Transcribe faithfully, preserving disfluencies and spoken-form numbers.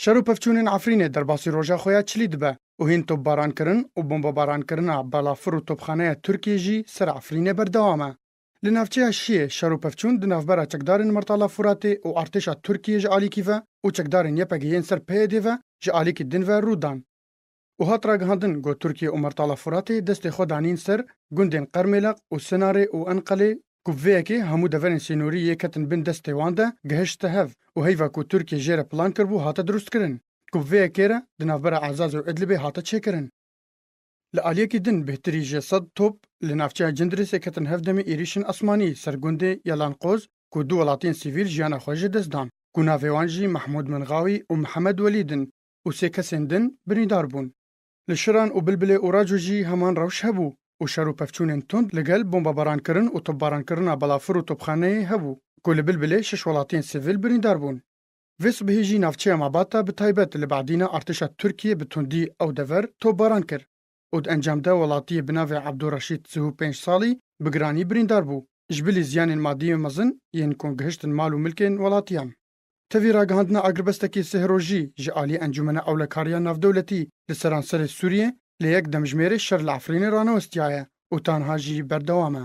Şer û pevçûnên Efrînê derbasî roja xwe ya çilî dibe û hîn topbarankirin û bombabarankirina balafir û topxaneya Tirkiyê jî ser Efrînê berdewam e. Li navçeya Şiyê şer û pevçûn di navbera çekdarên Mertala Furatê û artêşa Tirkiyê ji alîkî ve û çekdarên Y P G yên ser P Y D'ê ve ji alîkî din ve rû dan. Û hat ragihandin ku Tirkiye û Mertala Furatê destê xwe danîn ser gundên Qermêleq û Sinarê û Enqelê, ku bi vê yekê hemû deverên sînorî yê ketin bin destê wan de gihişte hev û heyva ku Tirkiye jê re plan kiribû hate dirustkirin, ku bi vê yekê re di navbera Ezazê û Idlibê hate çêkirin. Li aliyekî din bêhtirî ji sed top li navçeya Cindirêsê ketin hev demê êrîşên esmanî ser gundê Yelanqoz ku du welatiyên sivîl jiyana xwe ji dest dan, ku navê wan jî Mehmûd Mingawî û Mihemed Welîd in û sê kesên din birîndar bûn. Li Şiran û Bilbilê û Raco jî heman rewş hebû û şer û pevçûnên tund li gel bombabarankirin û topbarankirina balafir û topxaneyê hebû, ku li Bilbilê şeş welatiyên sivîl birîndar bûn. Vê sibehê jî navçeya Mabata bi taybet li badîna artêşa Tirkiyê bi tundî ew dever topbaran kir û di encam de welatiyê bi navê Ebdurreşîd sih û pênc salî bi giranî birîndar bû. Ji bilî ziyanên madî û mezin yên ku gihiştin mal û milkên welatiyan. Tevî ragihandina agirbestekî sih rojî ji alî Encûmena Ewlekariya Navdewletî li seranserê Sûriyê, lê yek demjimêrê şer li Efrînê ranewestiyaye û tanha jî berdewam e.